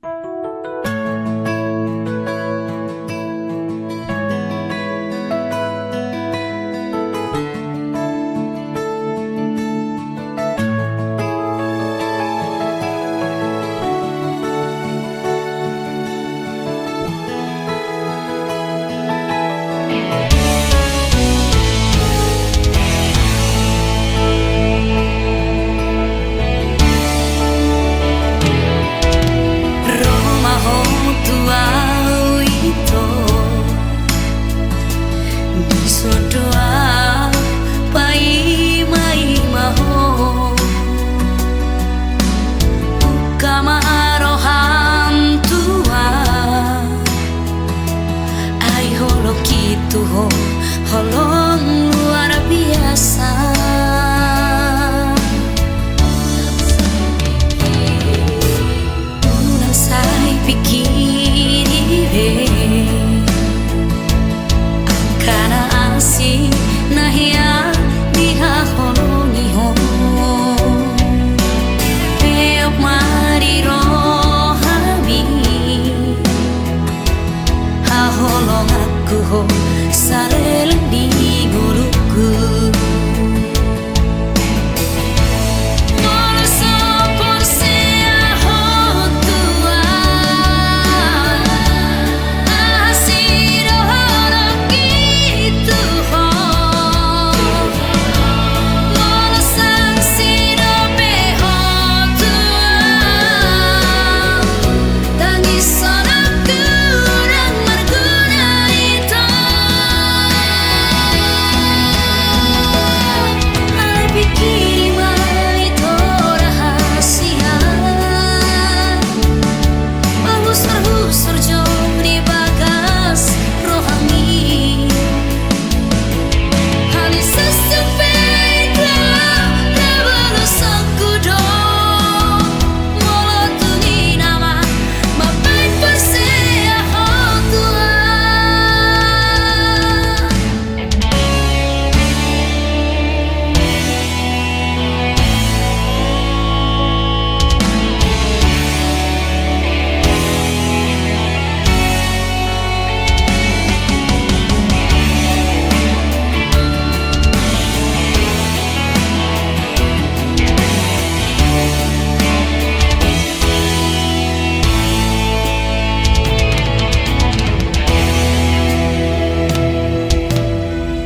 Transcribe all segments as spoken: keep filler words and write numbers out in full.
Ro ma ho tu ahu ito, dison do ahu paimaima ho. Buka ma roham tu ahu, ai holong i tu ho, holong luar biasa. Unang sai pingkiri be angka na asing na hea dihaholongi ho. Peop ma di rohami haholonganku ho saleleng di ngolungku. Molo so porsea ho tu ahu, aha sidohononki tu ho? Molo sanksi dope ho tu ahu, tangis sonangku ndang marguna ito. Alai pingkiri ma ito rahasia, mahusor-husor jo di bagas rohami. Hali sasumpe ito na balosanku do, molo tung i nama mambaen porsea ho tu ahu.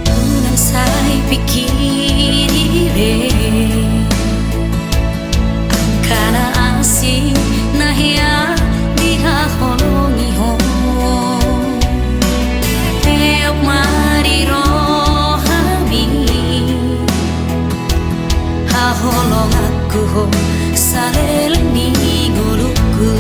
Unang sai pingkiri be angka na asing na hea dihaholongi ho. Peop ma di rohami haholonganku ho saleleng di ngolungku.